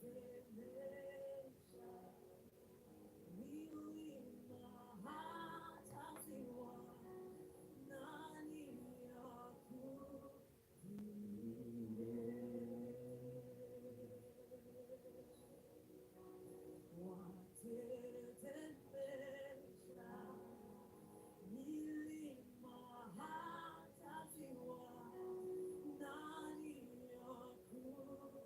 Watetemesha milima hata ziwa, nani akupinge? Watetemesha milima hata ziwa, nani akupinge?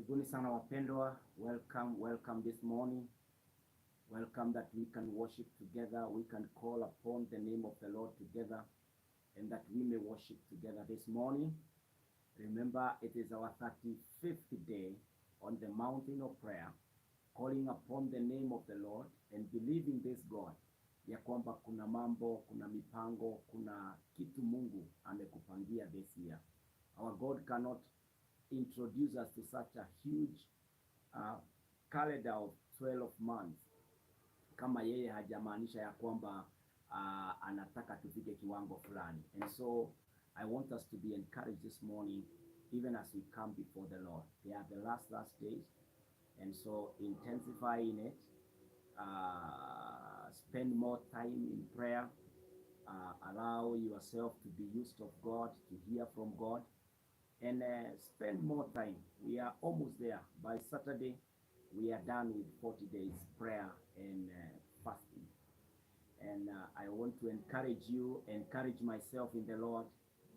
Karibuni sana wapendwa, welcome, welcome this morning. Welcome that we can worship together, we can call upon the name of the Lord together, and that we may worship together this morning. Remember, it is our 35th day on the mountain of prayer, calling upon the name of the Lord and believing this God ya kwamba kuna mambo, kuna mipango, kuna kitu Mungu amekupangia this year. Our God cannot introduce us to such a huge calendar of 12 months kama yeye hajamaanisha ya kwamba anataka tufike kiwango fulani. And so I want us to be encouraged this morning even as we come before the Lord. They are the last last days, and so intensify in it. Spend more time in prayer. Allow yourself to be used of God, to hear from God, and spend more time. We are almost there. By Saturday, we are done with 40 days prayer and fasting. And I want to encourage you, encourage myself in the Lord,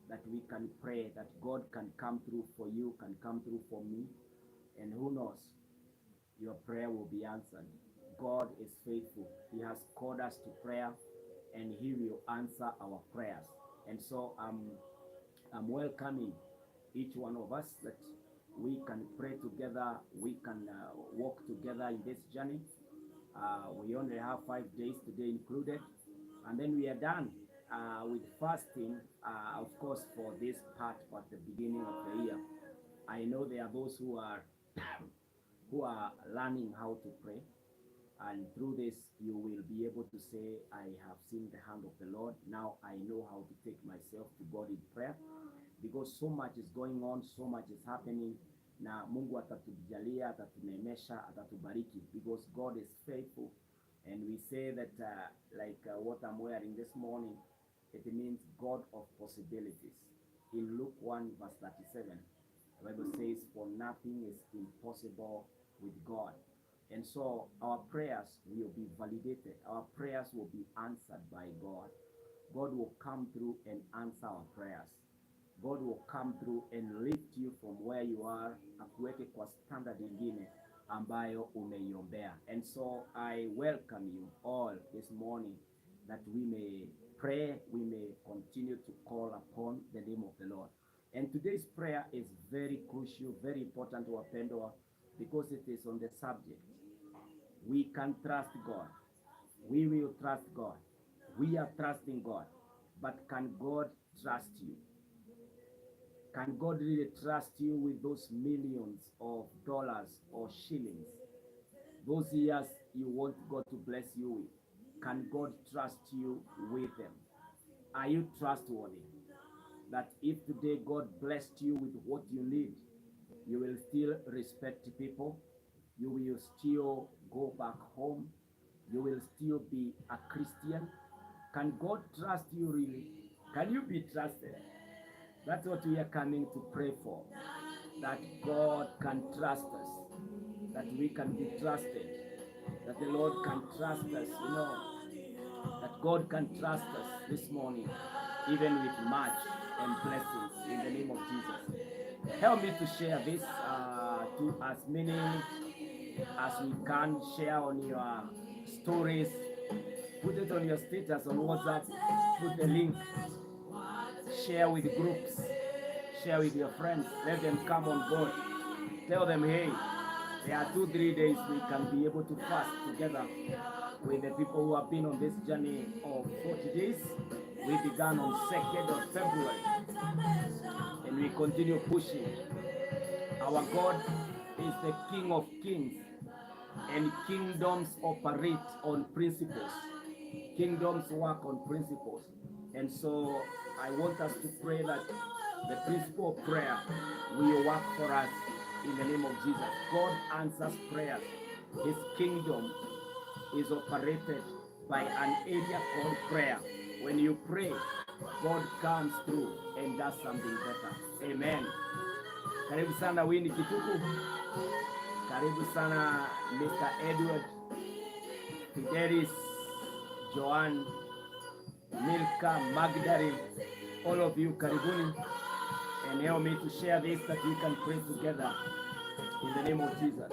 that we can pray, that God can come through for you, can come through for me. And who knows, your prayer will be answered. God is faithful. He has called us to prayer and He will answer our prayers. And so I'm welcoming each one of us that we can pray together, we can walk together in this journey. We only have 5 days today included, and then we are done with fasting, of course, for this part at the beginning of the year. I know there are those who are learning how to pray, and through this you will be able to say, "I have seen the hand of the Lord. Now I know how to take myself to God in prayer," because so much is going on, so much is happening, na Mungu atatujalia, atatuneemesha, atatubariki, because God is faithful. And we say that like what I'm wearing this morning, it means God of possibilities. In Luke 1 verse 37, the Bible says, "For nothing is impossible with God." And so our prayers will be validated. Our prayers will be answered by God. God will come through and answer our prayers. God will come through and lift you from where you are, akuweke kwa standard ingine ambayo umeiombea. And so I welcome you all this morning that we may pray, we may continue to call upon the name of the Lord. And today's prayer is very crucial, very important, wapendwa, because it is on the subject. We can trust God. We will trust God. We are trusting God. But can God trust you? Can God really trust you with those millions of dollars or shillings? Those years you want God to bless you with. Can God trust you with them? Are you trustworthy? That if today God blessed you with what you need, you will still respect people, you will still go back home, you will still be a Christian. Can God trust you really? Can you be trusted? That's what we are coming to pray for. That God can trust us, that we can be trusted, that the Lord can trust us, that God can trust us this morning, even with much and blessings in the name of Jesus. Help me to share this to as many as we can. Share on your stories, put it on your status on WhatsApp, put the link, share with groups, share with your friends, let them come on board. Tell them, "Hey, there are 2, 3 days we can be able to fast together with the people who have been on this journey of 40 days." We began on 2nd of February and we continue pushing. Our God is the King of Kings, and kingdoms operate on principles. Kingdoms work on principles. And so I want us to pray that the principle of prayer will work for us in the name of Jesus. God answers prayers. His kingdom is operated by an area called prayer. When you pray, God comes through and does something better. Amen. Karibu sana Winnie Kituku. Karibu sana Mr. Edward, Fidelis, Joanne, Milka, Magdalene, all of you, karibuni, and help me to share this that we can pray together. In the name of Jesus.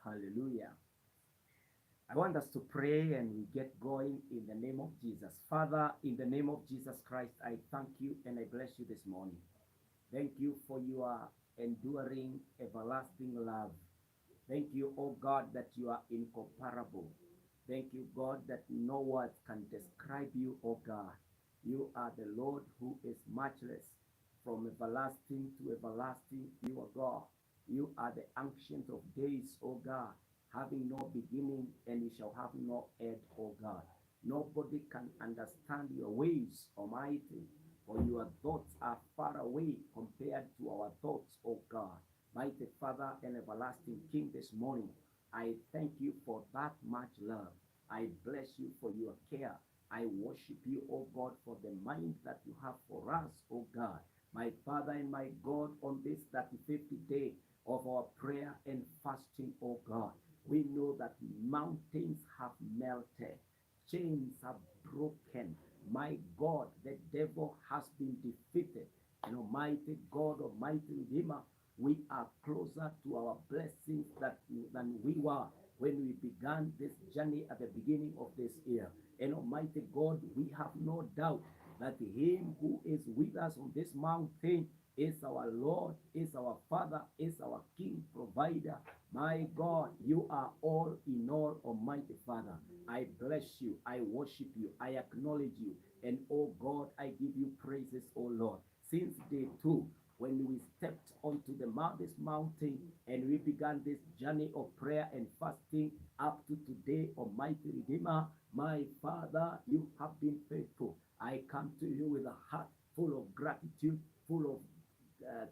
Hallelujah. I want us to pray and we get going in the name of Jesus. Father, in the name of Jesus Christ, I thank you and I bless you this morning. Thank you for your enduring, everlasting love. Thank you, oh God, that you are incomparable. Thank you, God, that no words can describe you, oh God. You are the Lord who is matchless. From everlasting to everlasting, you are God. You are the Ancient of Days, O God, having no beginning, and you shall have no end, O God. Nobody can understand your ways, Almighty, for your thoughts are far away compared to our thoughts, O God. Mighty Father and everlasting King, this morning, I thank you for that much love. I bless you for your care. I worship you, O God, for the mind that you have for us, O God. My Father and my God, on this 35th day of our prayer and fasting, O God, we know that mountains have melted, chains are broken. My God, the devil has been defeated. And Almighty God, Almighty Redeemer, we are closer to our blessings than we were when we began this journey at the beginning of this year. And Almighty God, we have no doubt that him who is with us on this mountain is our Lord, is our Father, is our King, provider. My God, you are all in all, Almighty Father. I bless you, I worship you, I acknowledge you. And oh God, I give you praises, oh Lord. Since day 2, when we stepped onto the this mountain and we began this journey of prayer and fasting up to today, Almighty Redeemer, my Father, you have been faithful. I come to you with a heart full of gratitude, full of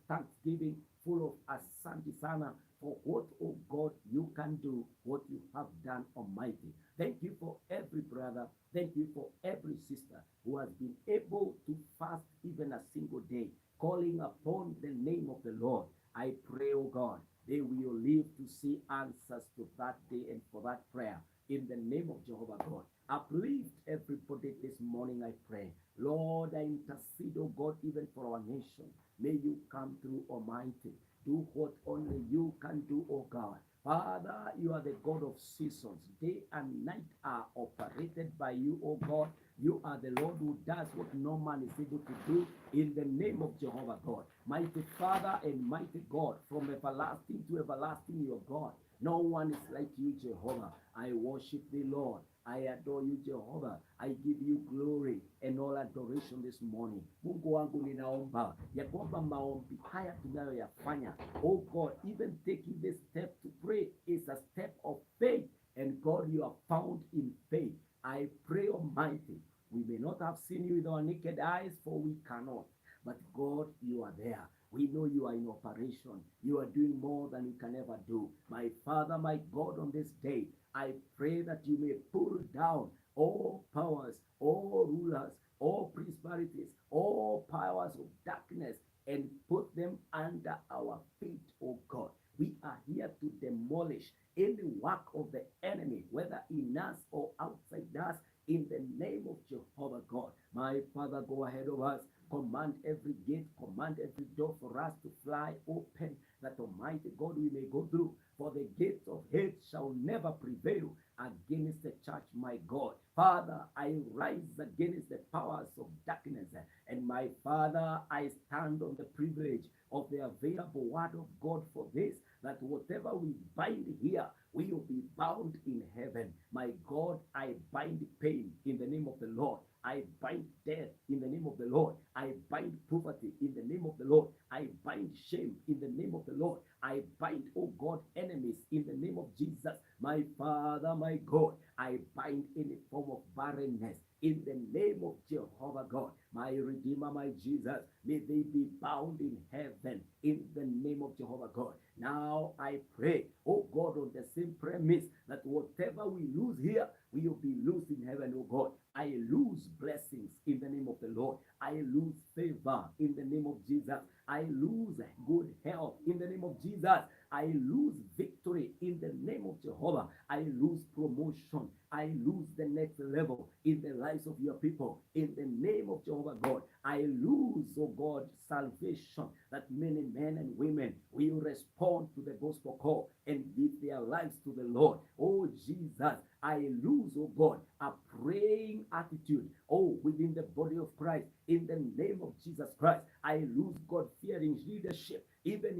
thanksgiving, full of asante sana for for what, oh God, you can do, what you have done, Almighty. Thank you for every brother. Thank you for every sister who has been able to fast even a single day, calling upon the name of the Lord. I pray, oh God, they will live to see answers to that day and for that prayer in the name of Jehovah God. Uplift everybody this morning, I pray. Lord, I intercede, oh God, even for our nation. May you come through, Almighty. Do what only you can do, oh God. Father, you are the God of seasons. Day and night are operated by you, oh God. You are the Lord who does what no man is able to do in the name of Jehovah God. Mighty Father and mighty God, from everlasting to everlasting, you are God. No one is like you, Jehovah. I worship the Lord. I adore you, Jehovah. I give you glory and all adoration this morning. Mungu wangu, ninaomba ya kwamba maombi haya tunayoyafanya, oh God, even taking this step to pray is a step of faith, and God, you are found in faith. I pray, Almighty, we may not have seen you with our naked eyes, for we cannot. But God, you are there. We know you are in operation. You are doing more than you can ever do. My Father, my God, on this day, I pray that you may pull down all powers, all rulers, all principalities, all powers of darkness, and put them under our feet, oh God. We are here to demolish any work of the enemy, whether in us or outside us, in the name of Jehovah God. My Father, go ahead of us. Command every gate, command every door for us to fly open, that Almighty God, we may go through. For the gates of hate shall never prevail against the church, my God. Father, I rise against the powers of darkness. And my Father, I stand on the privilege of the available word of God for this, that whatever we bind here, we will be bound in heaven. My God, I bind pain in the name of the Lord. I bind death in the name of the Lord. I bind poverty in the name of the Lord. I bind shame in the name of the Lord. I bind, oh God, enemies in the name of Jesus. My Father, my God, I bind any form of barrenness in the name of Jehovah God, my Redeemer, my Jesus. May they be bound in heaven in the name of Jehovah God. Now I pray, oh God, on the same premise that whatever we lose here, we will be loose in heaven, oh God. I lose blessings in the name of the Lord. I lose favor in the name of Jesus. I lose good health in the name of Jesus. I lose victory in the name of Jehovah. I lose promotion. I lose the next level in the lives of your people. In the name of Jehovah God, I lose, oh God, salvation, that many men and women will respond to the gospel call and give their lives to the Lord. Oh Jesus, I lose, oh God, a praying attitude, oh, within the body of Christ, in the name of Jesus Christ. I lose God-fearing leadership, even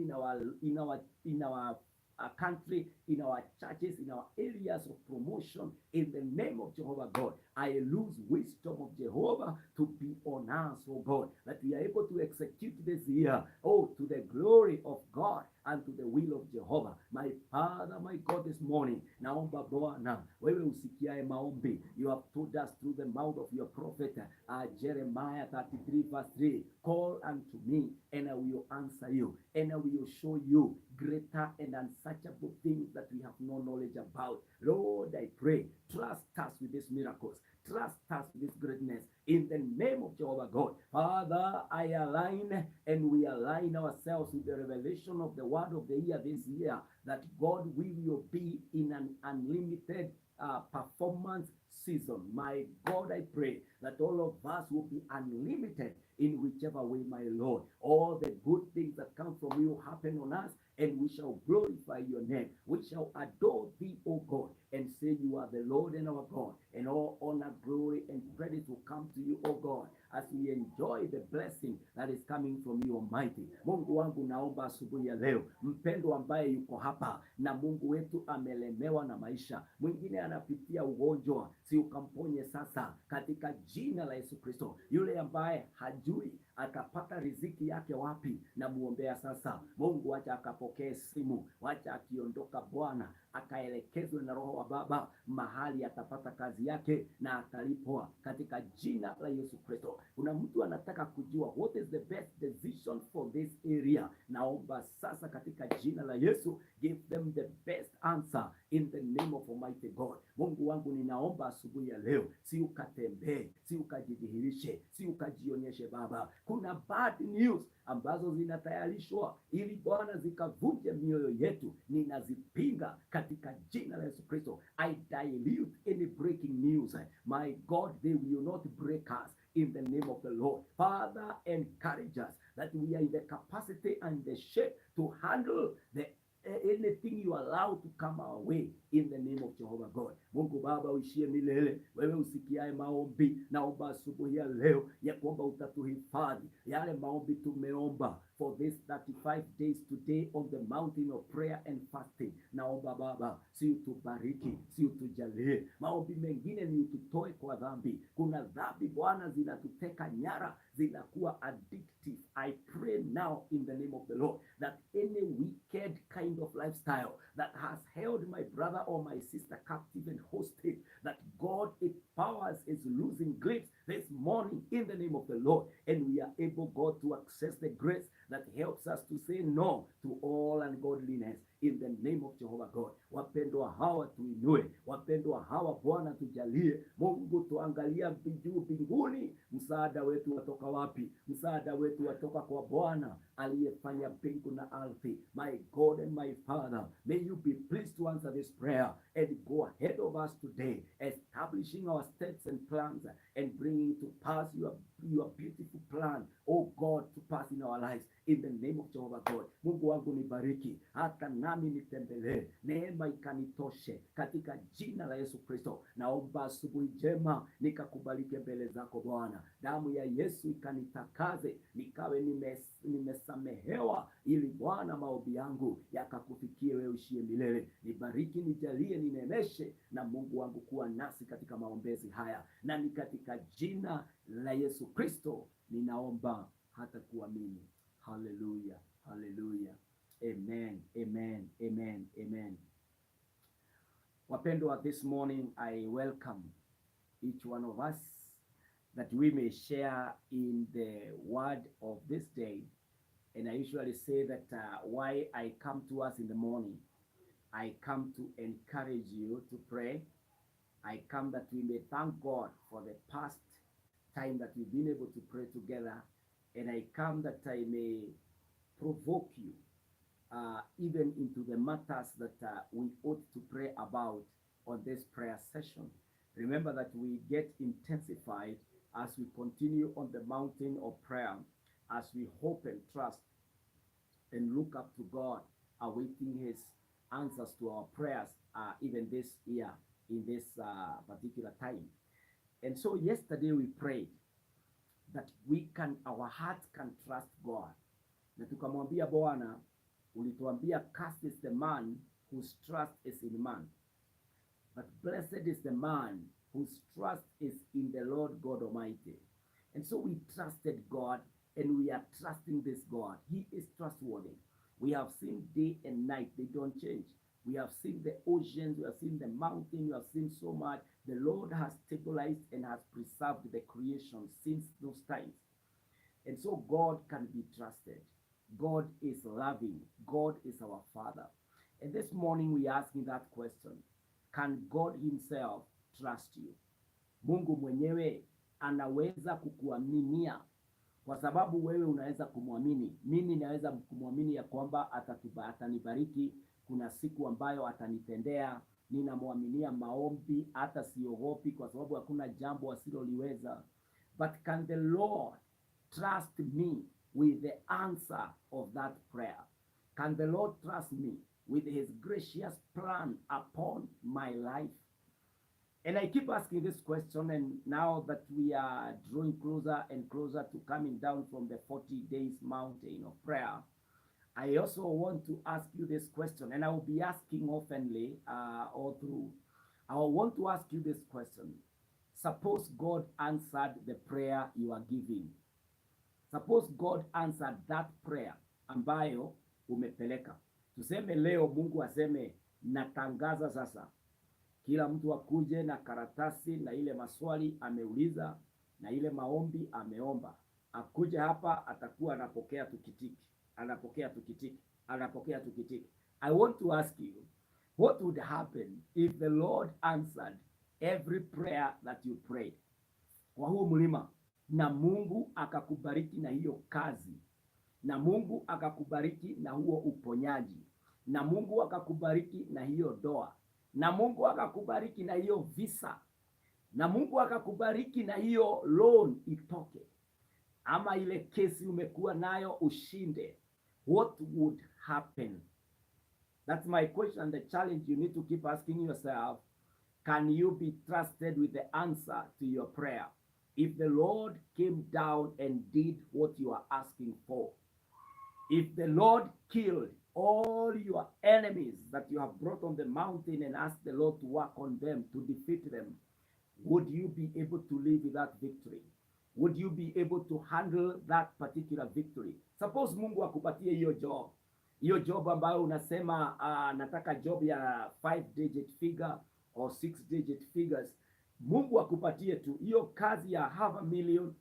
in our country, in our churches, in our areas of promotion, in the name of Jehovah God. I lose wisdom of Jehovah to be on us, oh God, that we are able to execute this year, oh, to the glory of God and to the will of Jehovah. My Father, my God, this morning, naomba Bwana, wewe usikiae maombi, you have told us through the mouth of your prophet, Jeremiah 33 verse 3, "Call unto me and I will answer you, and I will show you greater and unsearchable things that we have no knowledge about." Lord, I pray, trust us with these miracles. Trust us with this greatness in the name of Jehovah God. Father, I align and we align ourselves with the revelation of the word of the year this year, that God, we will be in an unlimited performance season. My God, I pray that all of us will be unlimited in whichever way, my Lord. All the good things that come from you happen on us, and we shall glorify your name. We shall adore thee, O God, and say you are the Lord and our God. And all honor, glory, and credit will come to you, O God, as we enjoy the blessing that is coming from you, Almighty. Mungu wangu, naomba asubuhi ya leo, mpendwa ambaye yuko hapa na Mungu wetu amelemewa na maisha, mwingine anapitia ugonjwa. si ukamponye sasa katika jina la Yesu Kristo. Yule ambaye hajui atapata riziki yake wapi, namuombea sasa. Mungu, wacha akapokee simu, wacha akiondoka Bwana akaelekezwe na Roho wa Baba mahali atapata kazi yake na atalipwa katika jina la Yesu Kristo. Kuna mtu anataka kujua what is the best decision for this area. Naomba sasa katika jina la Yesu, give them the best answer in the name of Almighty God. Mungu wangu, ninaomba asubuhi ya leo, si ukatembee, si ukajidhihirishe, si ukajionyeshe Baba. Kuna bad news ambazo zinatayarishwa ili Bwana zikavunje mioyo yetu, ninazipinga katika jina la Yesu Kristo. I dilute any breaking news. My God, they will not break us in the name of the Lord. Father, encourage us that we are in the capacity and the shape to handle the anything you allow to come our way in the name of Jehovah God. Mungu Baba uishie milele, wewe usikiae maombi, naomba asubuhi ya leo ya kwamba utatuhifadhi yale maombi tumeomba for this 35 days today on the mountain of prayer and fasting. Naomba Baba, si utubariki, si utujalie. Maombi mengine ni ututoe kwa dhambi. Kuna dhambi Bwana zinatuteka nyara, zinakuwa addictive. I pray now in the name of the Lord that any wicked kind of lifestyle that has held my brother or my sister captive and hostage, that God, its powers is losing grips this morning in the name of the Lord. And we are able, God, to access the grace that helps us to say no to all ungodliness in the name of Jehovah God. Wapendwa hawa tuinue, wapendwa hawa Bwana tujalie. Mungu tuangalia juu mbinguni, msaada wetu watoka wapi? Msaada wetu watoka kwa Bwana aliyefanya mbingu na ardhi. My God and my Father, may you be pleased to answer this prayer and go ahead of us today, establishing our steps and plans and bringing to pass your beautiful plan, oh God, to pass in our lives in the name of Jehovah God. Mungu wangu nibariki, hata nami nitembelee, neema ikanitoshe katika jina la Yesu Kristo. Naomba asubuhi njema nikakubalike mbele zako Bwana, damu ya Yesu ikanitakaze, nikawe nimesamehewa, ili Bwana maombi yangu yakakufikie wewe uishie milele. Nibariki, nijalie, nineemeshe, na Mungu wangu kuwa nasi katika maombezi haya, na ni katika jina la Yesu Kristo ninaomba hata kuamini. Haleluya, haleluya, amen, amen, amen, amen. Wapendwa, this morning I welcome each one of us that we may share in the word of this day. And I usually say that why I come to us in the morning, I come to encourage you to pray. I come that we may thank God for the past time that we've been able to pray together. And I come that I may provoke you even into the matters that we ought to pray about on this prayer session. Remember that we get intensified as we continue on the mountain of prayer, as we hope and trust and look up to God, awaiting His answers to our prayers, even this year, in this particular time. And so yesterday we prayed that our hearts can trust God. Na tukamwambia Bwana, ulituambia, "Cursed is the man whose trust is in man, but blessed is the man whose trust is in the Lord God Almighty." And so we trusted God and we are trusting this God. He is trustworthy. We have seen day and night, they don't change. We have seen the oceans, we have seen the mountain, we have seen so much. The Lord has stabilized and has preserved the creation since those times. And so God can be trusted. God is loving. God is our Father. And this morning we are asking that question: Can God Himself trust you? Mungu mwenyewe anaweza kukuaminia kwa sababu wewe unaweza kumwamini. Mimi naweza kumwamini ya kwamba atanibariki, kuna siku ambayo atanitendea. Ninamwaminia maombi, hata siogopi, kwa sababu hakuna jambo asiloliweza. But can the Lord trust me with the answer of that prayer? Can the Lord trust me with his gracious plan upon my life? And I keep asking this question, and now that we are drawing closer and closer to coming down from the 40 days mountain of prayer, I also want to ask you this question, and I will be asking oftenly all through. I want to ask you this question. Suppose God answered the prayer you are giving. Suppose God answered that prayer ambayo umepeleka. Tuseme leo Mungu aseme, natangaza sasa, kila mtu akuje na karatasi na ile maswali ameuliza na ile maombi ameomba, akuje hapa, atakuwa anapokea tukitiki, anapokea tukitiki, anapokea tukitiki. I want to ask you, what would happen if the Lord answered every prayer that you prayed kwa huo mlima, na Mungu akakubariki na hiyo kazi, na Mungu akakubariki na huo uponyaji, na Mungu akakubariki na hiyo ndoa, na Mungu akakubariki na hiyo visa, na Mungu akakubariki na hiyo loan itoke, ama ile kesi umekuwa nayo ushinde, what would happen? That's my question, the challenge you need to keep asking yourself. Can you be trusted with the answer to your prayer? If the Lord came down and did what you are asking for, if the Lord killed all your enemies that you have brought on the mountain and asked the Lord to work on them, to defeat them, would you be able to live with that victory? Would you be able to handle that particular victory? Suppose Mungu akupatie hiyo job, hiyo job ambayo unasema, nataka job ya 5 digit figure or 6 digit figures. Mungu akupatie tu hiyo kazi ya half a million,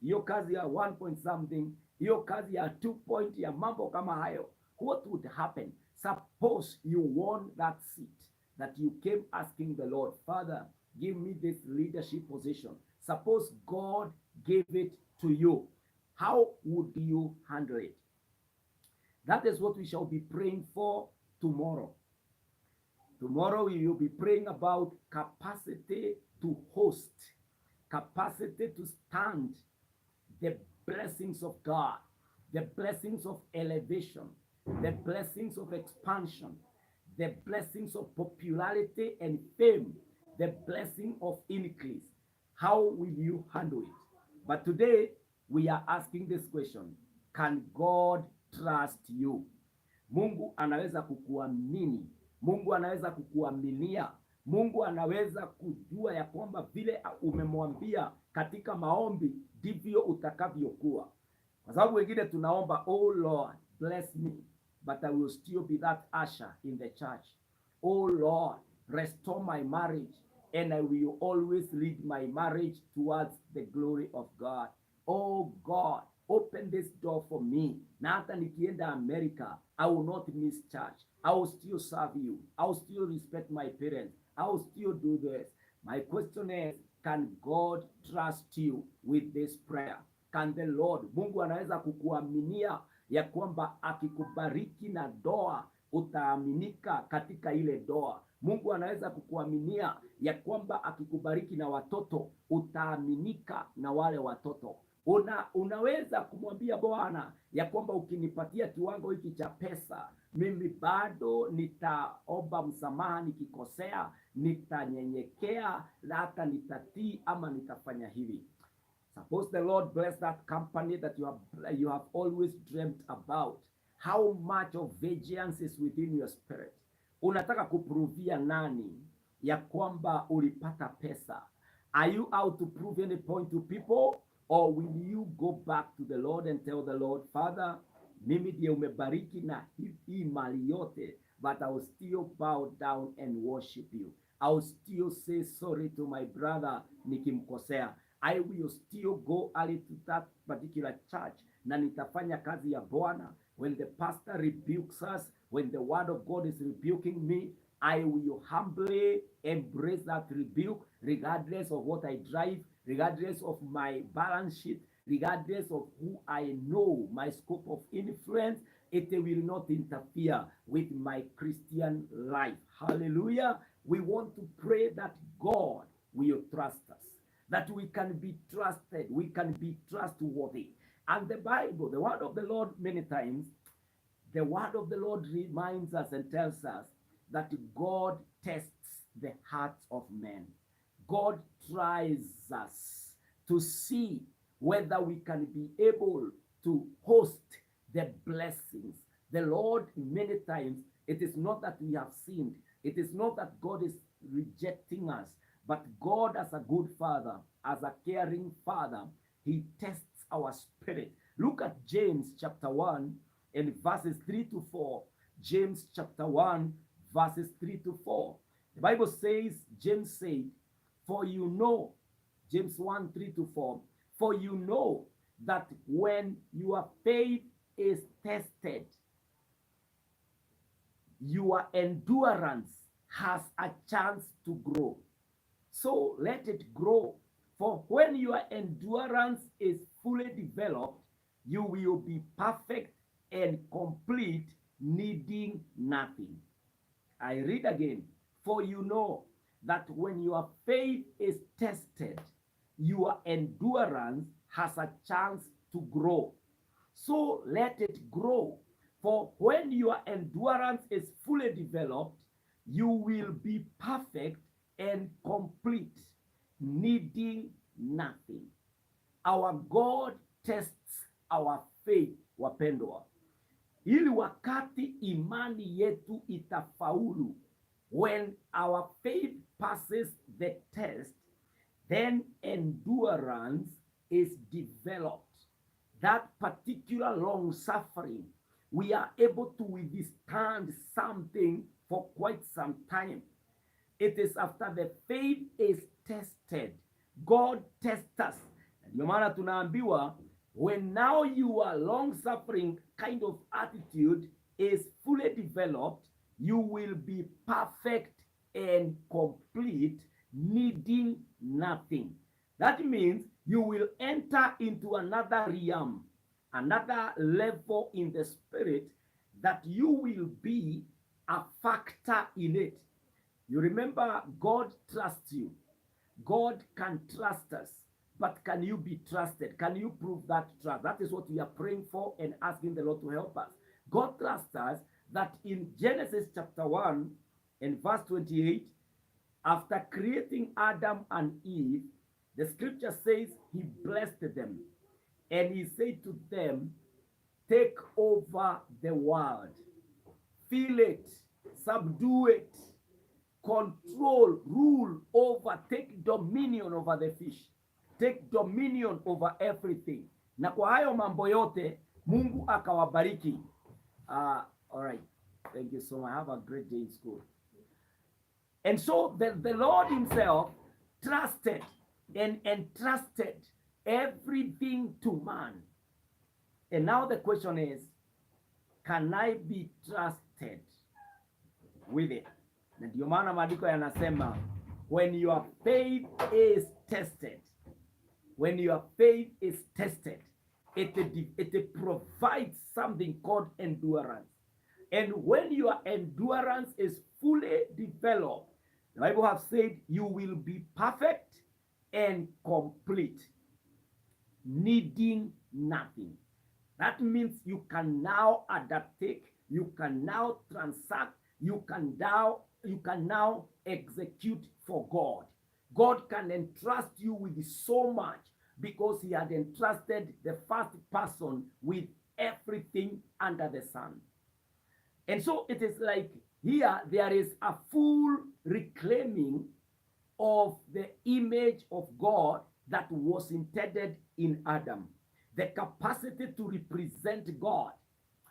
hiyo kazi ya one point something, hiyo kazi ya 2 point ya mambo kama hayo. What would happen? Suppose you won that seat that you came asking the Lord, "Father, give me this leadership position." Suppose God gave it to you. How would you handle it? That is what we shall be praying for tomorrow. Tomorrow we will be praying about capacity to host, capacity to stand the blessings of God, the blessings of elevation, the blessings of expansion, the blessings of popularity and fame, the blessing of increase. How will you handle it? But today we are asking this question: Can God trust you? Mungu anaweza kukuamini. Mungu anaweza kukuaminia. Mungu anaweza kujua ya kwamba vile umemwambia katika maombi ndivyo utakavyokuwa, kwa sababu wengine tunaomba, "Oh Lord, bless me, but I will still be that usher in the church. Oh Lord, restore my marriage, and I will always lead my marriage towards the glory of God. Oh God, open this door for me. Na hata nikienda America, I will not miss church. I will still serve you. I will still respect my parents. I will still do this." My question is, can God trust you with this prayer? Can the Lord, Mungu anaweza kukuaminia ya kwamba akikubariki na ndoa utaaminika katika ile ndoa. Mungu anaweza kukuaminia ya kwamba akikubariki na watoto utaaminika na wale watoto. Unaweza kumwambia Bwana ya kwamba ukinipatia kiwango hiki cha pesa, mimi bado nitaomba msamaha nikikosea, nitanyenyekea na hata nitatii ama nitafanya hivi. Suppose the Lord bless that company that you have always dreamt about. How much of vengeance is within your spirit? Unataka kuprovia nani ya kwamba ulipata pesa? Are you out to prove any point to people, or will you go back to the Lord and tell the Lord, "Father, mimi ndiye umebariki na hii mali yote, but I will still bow down and worship you. I will still say sorry to my brother nikimkosea. I will still go early to that particular church na nitafanya kazi ya Bwana. When the pastor rebukes us, when the word of God is rebuking me, I will humbly embrace that rebuke, regardless of what I drive, regardless of my balance sheet, regardless of who I know, my scope of influence. It will not interfere with my Christian life." Hallelujah. We want to pray that God will trust us, that we can be trusted, we can be trustworthy. And the Bible, the word of the Lord, many times, the word of the Lord reminds us and tells us that God tests the hearts of men. God tries us to see whether we can be able to host the blessings. The Lord, many times, it is not that we have sinned. It is not that God is rejecting us. But God, as a good father, as a caring father, he tests our spirit. Look at James chapter 1 and verses 3 to 4. James chapter 1, verses 3 to 4. The Bible says, James said, "For you know," James 1 3 to 4, "for you know that when your faith is tested, your endurance has a chance to grow. So let it grow. For when your endurance is fully developed, you will be perfect and complete, needing nothing." I read again. "For you know that when your faith is tested, your endurance has a chance to grow. So let it grow. For when your endurance is fully developed, you will be perfect and complete, needing nothing." Our God tests our faith, wapendwa, ili wakati imani yetu itafaulu, when our faith passes the test, then endurance is developed. That particular long suffering, we are able to withstand something for quite some time. It is after the faith is tested. God tests us. Ndio maana tunaambiwa, when now your long suffering kind of attitude is fully developed, you will be perfect and complete, needing nothing. That means you will enter into another realm, another level in the spirit, that you will be a factor in it. You remember, God trusts you. God can trust us, but can you be trusted? Can you prove that trust? That is what we are praying for and asking the Lord to help us. God trusts us that in Genesis chapter 1 and verse 28, after creating Adam and Eve, the scripture says he blessed them and he said to them, "Take over the world, fill it, subdue it, control, rule over, take dominion over the fish, take dominion over everything." Na kwa hayo mambo yote Mungu akawabariki. All right. Thank you so much. Have a great day in school. And so the Lord himself trusted and entrusted everything to man. And now the question is, can I be trusted with it? Na ndio maana maandiko yanasema, when your faith is tested, when your faith is tested, it provides something called endurance. And when your endurance is fully developed, the Bible has said you will be perfect and complete, needing nothing. That means you can now undertake, you can now transact, you can now execute for God. God can entrust you with so much because he had entrusted the first person with everything under the sun. And so it is like here there is a full reclaiming of the image of God that was intended in Adam, the capacity to represent God.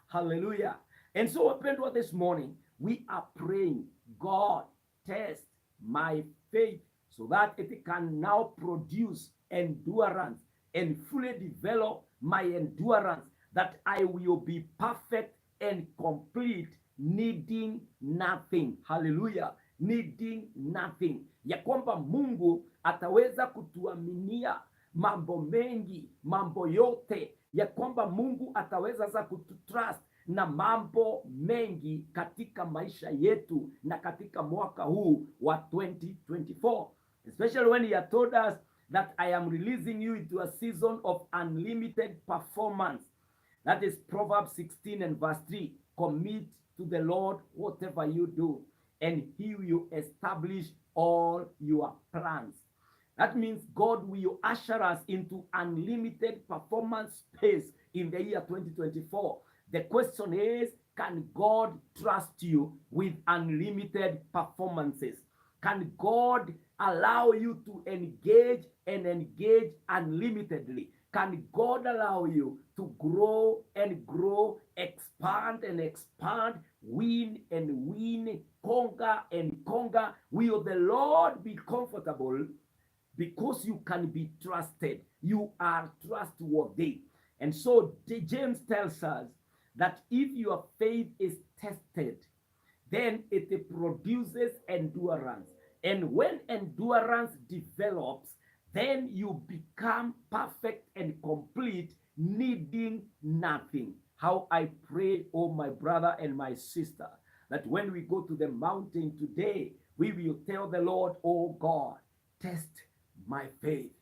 Hallelujah. And so, wapendwa, this morning we are praying, "God, test my faith so that it can now produce endurance and fully develop my endurance, that I will be perfect and complete, needing nothing." Hallelujah. Needing nothing. Ya kwamba Mungu ataweza kutuaminia mambo mengi, mambo yote, ya kwamba Mungu ataweza sasa kututrust na mambo mengi katika maisha yetu na katika mwaka huu wa 2024, especially when he had told us that "I am releasing you into a season of unlimited performance." That is Proverbs 16 and verse 3. "Commit to the Lord whatever you do, and he will establish all your plans." That means God will usher us into unlimited performance space in the year 2024. The question is, can God trust you with unlimited performances? Can God allow you to engage and engage unlimitedly? Can God allow you to grow and grow, expand and expand, win and win, conquer and conquer? Will the Lord be comfortable because you can be trusted? You are trustworthy. And so James tells us that if your faith is tested, then it produces endurance. And when endurance develops, then you become perfect and complete, needing nothing. How I pray, oh my brother and my sister, that when we go to the mountain today, we will tell the Lord, "Oh God, test my faith."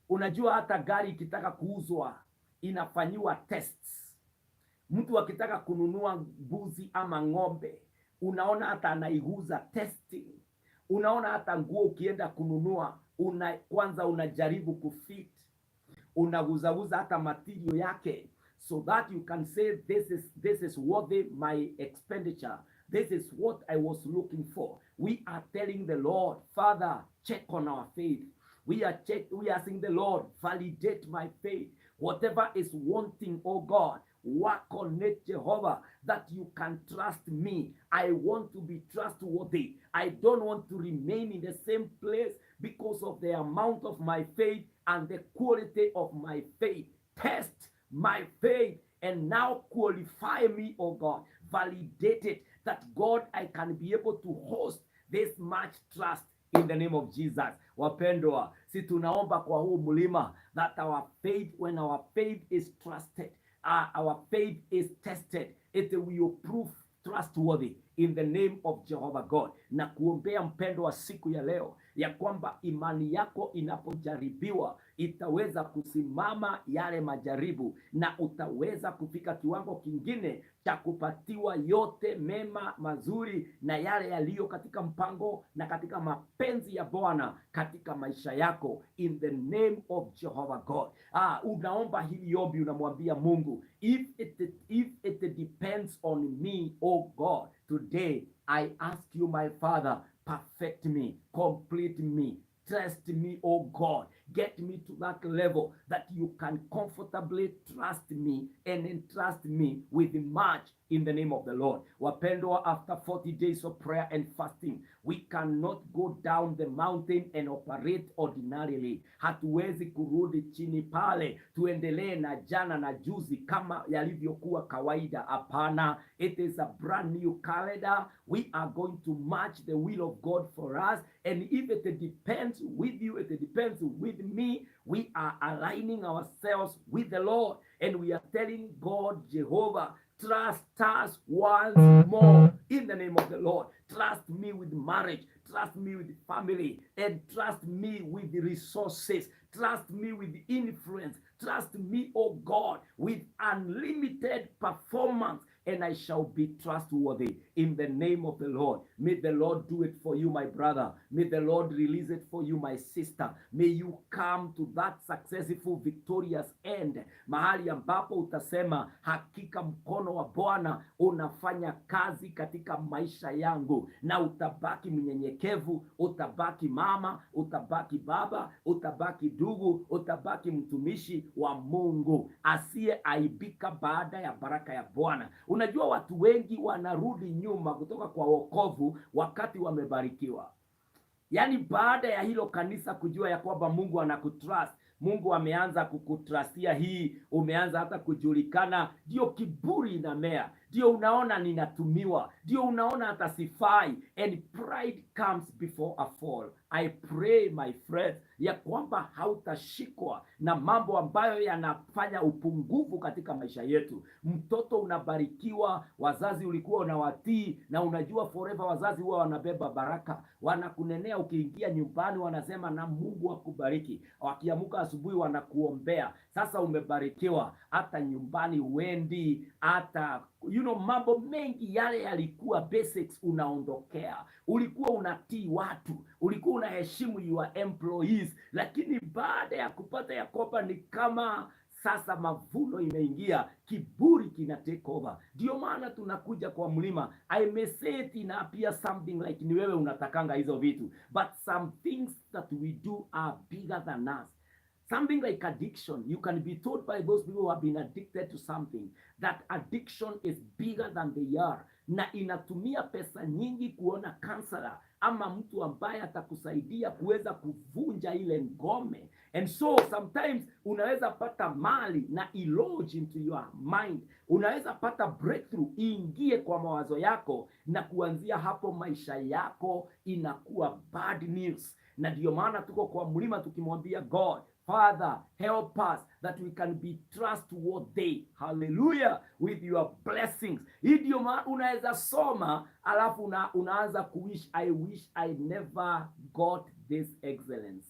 Unajua hata gari ikitaka kuuzwa inafanyiwa tests. Mtu akitaka kununua mbuzi ama ng'ombe, unaona hata anaiguza, testing. Unaona hata nguo ukienda kununua, kwanza unajaribu kufit, unaguzaguza hata material yake so that you can say, This is worthy my expenditure. This is what I was looking for." We are telling the Lord, "Father, check on our faith." We are asking the Lord, "Validate my faith. Whatever is wanting, oh God, work on it, Jehovah, that you can trust me. I want to be trustworthy. I don't want to remain in the same place because of the amount of my faith and the quality of my faith. Test my faith and now qualify me, oh God. Validate it that, God, I can be able to host this much trust in the name of Jesus." Wapendwa, si tunaomba kwa huu mlima that our faith, when our faith is trusted, our faith is tested, it will prove trustworthy in the name of Jehovah God. Na kuombea, mpendo wa siku ya leo, ya kwamba imani yako inapojaribiwa itaweza kusimama yale majaribu na utaweza kufika kiwango kingine cha kupatiwa yote mema mazuri na yale yaliyo katika mpango na katika mapenzi ya Bwana katika maisha yako in the name of Jehovah God. Unaomba hili ombi, unamwambia Mungu, If it depends on me, oh God, today I ask you, my Father, perfect me, complete me. Trust me, oh God. Get me to that level that you can comfortably trust me and entrust me with much in the name of the Lord." Wapendwa, after 40 days of prayer and fasting, we cannot go down the mountain and operate ordinarily. Hatuwezi kurudi chini pale tuendelee na jana na juzi kama yalivyokuwa kawaida. Hapana, it is a brand new calendar. We are going to match the will of God for us. And if it depends with you, it depends with me, we are aligning ourselves with the Lord and we are telling God, "Jehovah, trust us once more in the name of the Lord. Trust me with marriage, trust me with family, and trust me with resources. Trust me with influence. Trust me, oh God, with unlimited performance, and I shall be trustworthy in the name of the Lord." May the Lord do it for you, my brother. May the Lord release it for you, my sister. May you come to that successful, victorious end, mahali ambapo utasema hakika mkono wa Bwana unafanya kazi katika maisha yangu, na utabaki mnyenyekevu, utabaki mama, utabaki baba, utabaki ndugu, utabaki mtumishi wa Mungu asiyeaibika baada ya baraka ya Bwana. Unajua, watu wengi wanarudi nyuma kutoka kwa wokovu wakati wamebarikiwa. Yaani baada ya hilo kanisa kujua ya kwamba Mungu anakutrust, Mungu ameanza kukutrustia hii, umeanza hata kujulikana, ndio kiburi inamea, ndio unaona ninatumiwa, ndio unaona hata sifai, and pride comes before a fall. I pray, my friends, ya kwamba hautashikwa na mambo ambayo yanafanya upungufu katika maisha yetu. Mtoto unabarikiwa, wazazi ulikuwa unawatii, na unajua forever wazazi huwa wanabeba baraka, wanakunenea ukiingia nyumbani, wanasema na Mungu akubariki. Wakiamuka asubuhi wanakuombea. Sasa umebarikiwa, hata nyumbani huendi, hata mambo mengi yale yalikuwa basics unaondokea. Ulikuwa unatii watu, ulikuwa unaheshimu your employees, lakini baada ya kupata ya kwamba ni kama Sasa mavuno imeingia, kiburi kina take over. Ndio maana tunakuja kwa mlima. I may say it ina appear something like ni wewe unatakanga hizo vitu, but some things that we do are bigger than us. Something like addiction, you can be told by those people who have been addicted to something that addiction is bigger than they are, na inatumia pesa nyingi kuona counselor ama mtu ambaye atakusaidia kuweza kuvunja ile ngome. And so sometimes unaweza pata mali na ilodge into your mind, unaweza pata breakthrough iingie kwa mawazo yako, na kuanzia hapo maisha yako inakuwa bad news. Na ndiyo maana tuko kwa mlima tukimwambia God, "Father, help us that we can be trustworthy." Hallelujah. With your blessings. Hii ndio maana unaweza soma alafu unaanza kuwish, "I wish I never got this excellence.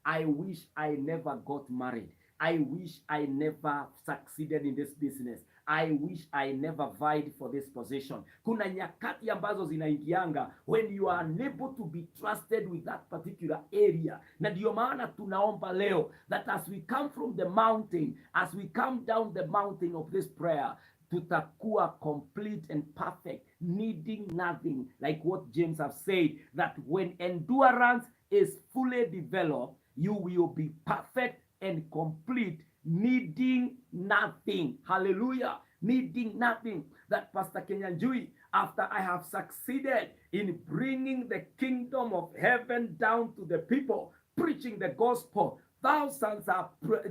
I wish I never got married. I wish I never succeeded in this business. I wish I never vied for this position." Kuna nyakati ambazo zinaingianga when you are unable to be trusted with that particular area, na ndio maana tunaomba leo that as we come from the mountain, as we come down the mountain of this prayer, tutakuwa complete and perfect, needing nothing, like what James have said, that when endurance is fully developed, you will be perfect and complete, needing nothing. Hallelujah. Needing nothing. That Pastor Kenyanjui, after I have succeeded in bringing the kingdom of heaven down to the people, preaching the gospel, thousands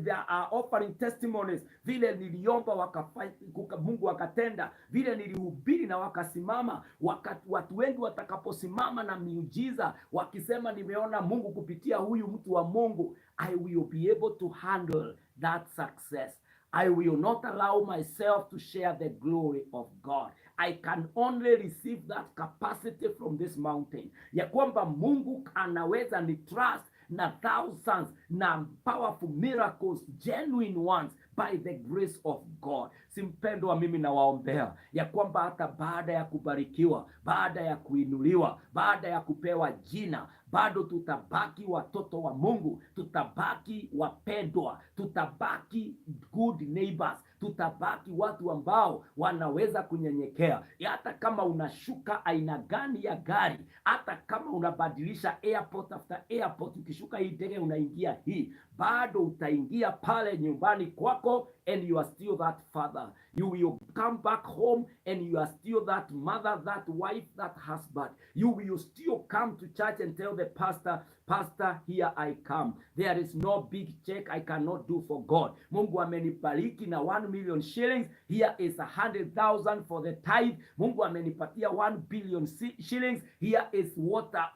they are offering testimonies, vile niliomba Mungu akatenda, vile nilihubiri na wakasimama. Watu wengi watakaposimama na miujiza wakisema, "Nimeona Mungu kupitia huyu mtu wa Mungu," I will be able to handle that success. I will not allow myself to share the glory of God. I can only receive that capacity from this mountain, ya kwamba Mungu anaweza ni trust na thousands na powerful miracles, genuine ones, by the grace of God. Si mpendwa, mimi nawaombea ya kwamba hata baada ya kubarikiwa, baada ya kuinuliwa, baada ya kupewa jina, bado tutabaki watoto wa Mungu, tutabaki wapendwa, tutabaki good neighbors, tutabaki watu ambao wanaweza kunyenyekea. Hata kama unashuka aina gani ya gari, hata kama unabadilisha airport after airport, ukishuka hii ndege unaingia hii, bado utaingia pale nyumbani kwako and you are still that father. You will come back home and you are still that mother, that wife, that husband. You will still come to church and tell the pastor, "Pastor, here I come. There is no big check I cannot do for God. Mungu amenibariki na 1 million shillings. Here is 100,000 for the tithe. Mungu amenipatia 1 billion shillings. Here is water."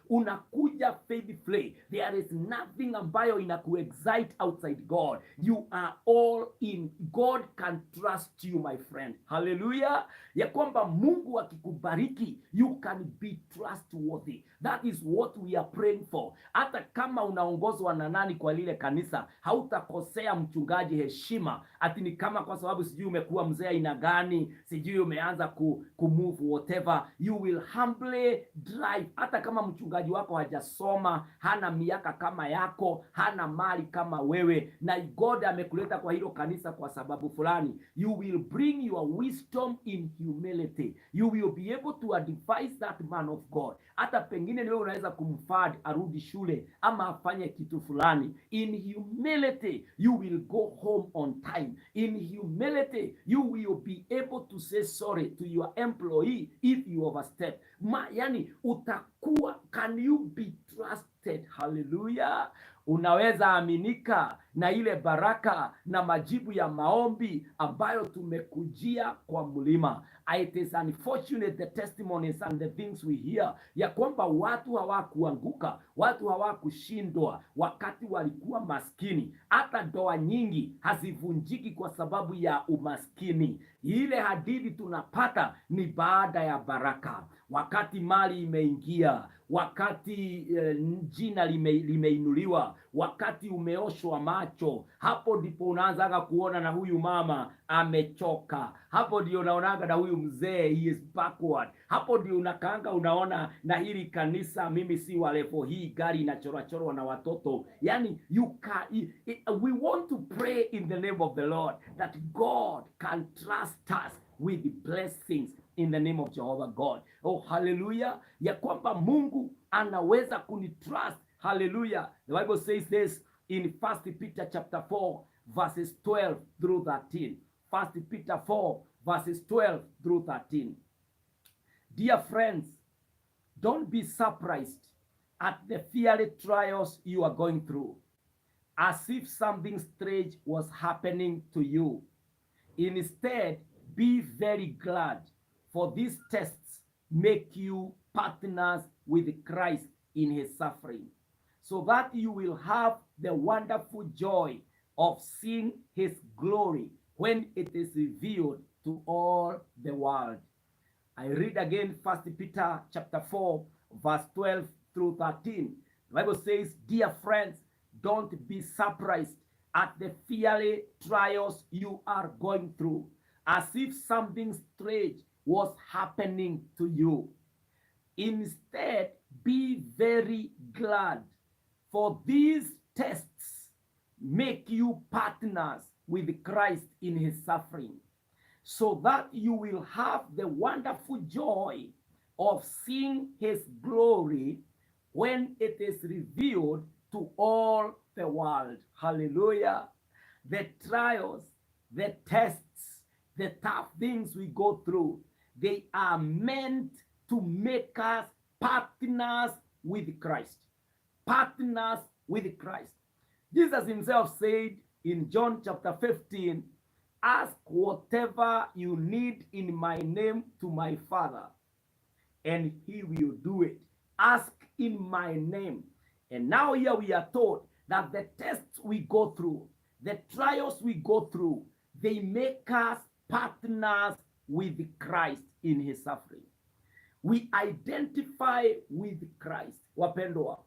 Unakuja faithfully. There is nothing ambayo inakuexcite outside God. You are all in. God can trust you, my friend. Hallelujah. Ya kwamba Mungu akikubariki, you can be trustworthy. That is what we are praying for. Hata kama unaongozwa na nani kwa lile kanisa, hautakosea mchungaji heshima ati ni kama kwa sababu sijui umekuwa mzee aina gani, sijui umeanza ku move whatever. You will humbly drive. Hata kama mchungaji wako hajasoma, hana miaka kama yako, hana mali kama wewe, na God amekuleta kwa hilo kanisa kwa sababu fulani, you will bring your wisdom in humility. You will be able to advise that man of God. Hata pengine ni wewe unaweza kumfund arudi shule ama afanye kitu fulani. In humility you will go home on time. In humility you will be able to say sorry to your employee if you overstep. Yani utakuwa, can you be trusted? Hallelujah. Unaweza aminika na ile baraka na majibu ya maombi ambayo tumekujia kwa mlima. It is unfortunate, the testimonies and the things we hear, ya kwamba watu hawakuanguka, watu hawakushindwa wakati walikuwa maskini. Hata ndoa nyingi hazivunjiki kwa sababu ya umaskini. Ile hadithi tunapata ni baada ya baraka. Wakati mali imeingia, wakati jina limeinuliwa, wakati umeoshwa macho, hapo ndipo unaanzaga kuona na huyu mama amechoka. Hapo ndio unaonaga na huyu mzee, he is backward. Hapo ndio unakaanga unaona na hili kanisa, mimi si wa level hii, gari inachorwachorwa na watoto. Yani you can, we want to pray in the name of the Lord that God can trust us with blessings in the name of Jehovah God. Oh, hallelujah. Ya kwamba Mungu anaweza kunitrust. Hallelujah. The Bible says this in 1 Peter chapter 4 verses 12 through 13. 1 Peter 4 verses 12 through 13. Dear friends, don't be surprised at the fiery trials you are going through, as if something strange was happening to you. Instead, be very glad, for these tests make you partners with Christ in his suffering, so that you will have the wonderful joy of seeing his glory when it is revealed to all the world. I read again 1 Peter chapter 4 verse 12 through 13. The Bible says, "Dear friends, don't be surprised at the fiery trials you are going through, as if something strange was happening to you. Instead, be very glad, for these tests make you partners with Christ in his suffering, so that you will have the wonderful joy of seeing his glory when it is revealed to all the world." Hallelujah. The trials, the tests, the tough things we go through, they are meant to make us partners with Christ. Partners with Christ. Jesus himself said in John chapter 15, "Ask whatever you need in my name to my Father, and he will do it." Ask in my name. And now here we are told that the tests we go through, the trials we go through, they make us partners with Christ in his suffering. We identify with Christ. Wapendwa,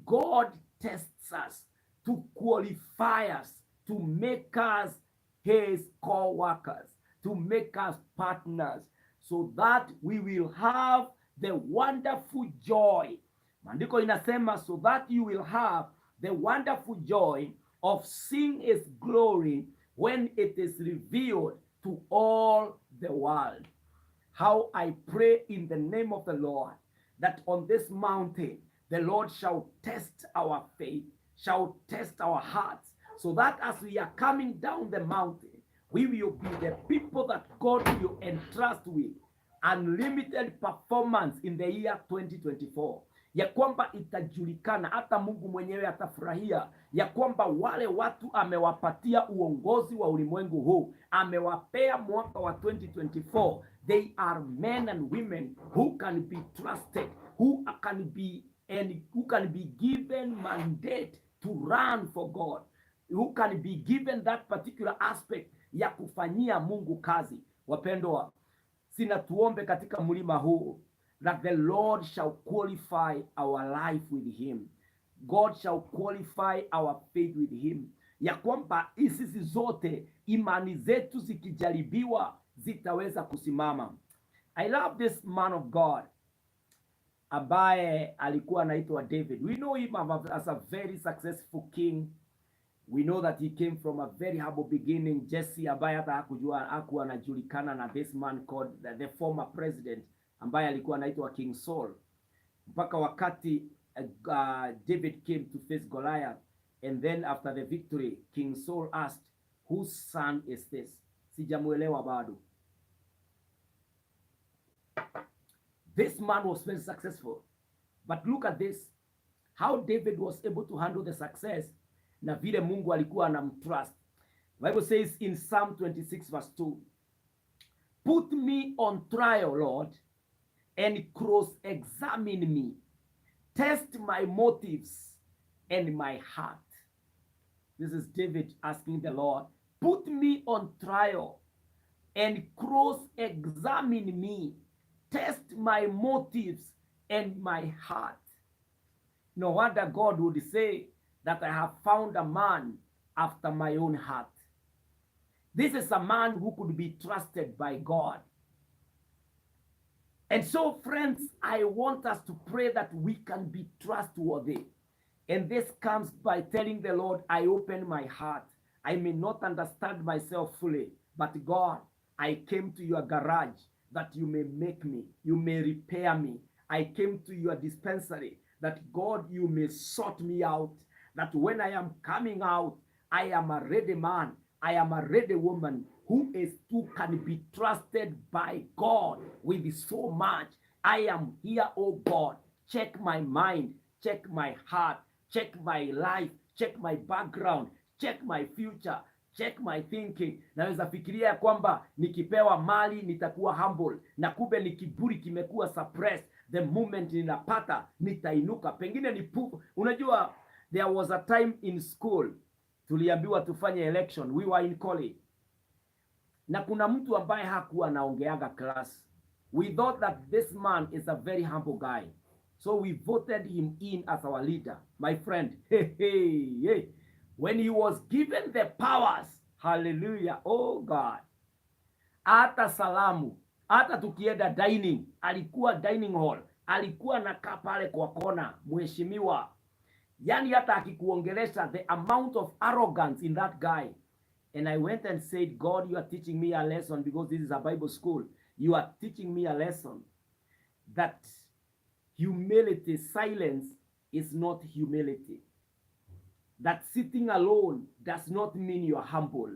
God tests us to qualify us, to make us his co-workers, to make us partners, so that we will have the wonderful joy. Maandiko inasema, so that you will have the wonderful joy of seeing his glory when it is revealed to all the world. How I pray in the name of the Lord that on this mountain the Lord shall test our faith, shall test our hearts, so that as we are coming down the mountain, we will be the people that God will entrust with unlimited performance in the year 2024, ya kwamba itajulikana, hata Mungu mwenyewe atafurahia ya kwamba wale watu amewapatia uongozi wa ulimwengu huu, amewapea mwaka wa 2024, they are men and women who can be trusted, who can be given mandate to run for God, who can be given that particular aspect ya kufanyia Mungu kazi. Wapendwa, sina tuombe katika mlima huu that the Lord shall qualify our life with him. God shall qualify our faith with him, ya kwamba sisi zote imani zetu zikijaribiwa zitaweza kusimama. I love this man of God ambaye alikuwa anaitwa David. We know him as a very successful king. We know that he came from a very humble beginning. Jesse ambaye hata hakujua, hakuwa anajulikana na this man called the former president ambaye alikuwa anaitwa King Saul, mpaka wakati David came to face Goliath, and then after the victory, King Saul asked, "Whose son is this?" Sijamuelewa bado. This man was very successful. But look at this, how David was able to handle the success na vile Mungu alikuwa anamtrust. Bible says in Psalm 26 verse 2, "Put me on trial, Lord, and cross-examine me. Test my motives and my heart." This is David asking the Lord, "Put me on trial and cross-examine me. Test my motives and my heart. No wonder God would say that I have found a man after my own heart. This is a man who could be trusted by God. And so, friends, I want us to pray that we can be trustworthy. And this comes by telling the Lord, I open my heart. I may not understand myself fully, but God, I came to your garage that you may make me, you may repair me. I came to your dispensary that God, you may sort me out, that when I am coming out, I am a ready man, I am a ready woman who can be trusted by God with so much. I am here, oh God. Check my mind, check my heart, check my life, check my background, check my future, check my thinking. Naweza fikiria ya kwamba nikipewa mali nitakuwa humble, na kumbe ni kiburi kimekuwa suppressed. The moment ninapata nitainuka, pengine ni pu. Unajua, there was a time in school tuliambiwa tufanye election, we were in college, na kuna mtu ambaye hakuwa anaongeaga class. We thought that this man is a very humble guy, so we voted him in as our leader. My friend, hey, hey, hey. When he was given the powers, hallelujah, oh God, hata salamu, hata tukienda dining, alikuwa dining hall, alikuwa anakaa pale kwa kona, mheshimiwa. Yani hata akikuongelesha, the amount of arrogance in that guy. And I went and said, "God, you are teaching me a lesson because this is a Bible school. You are teaching me a lesson that humility, silence is not humility. That sitting alone does not mean you are humble."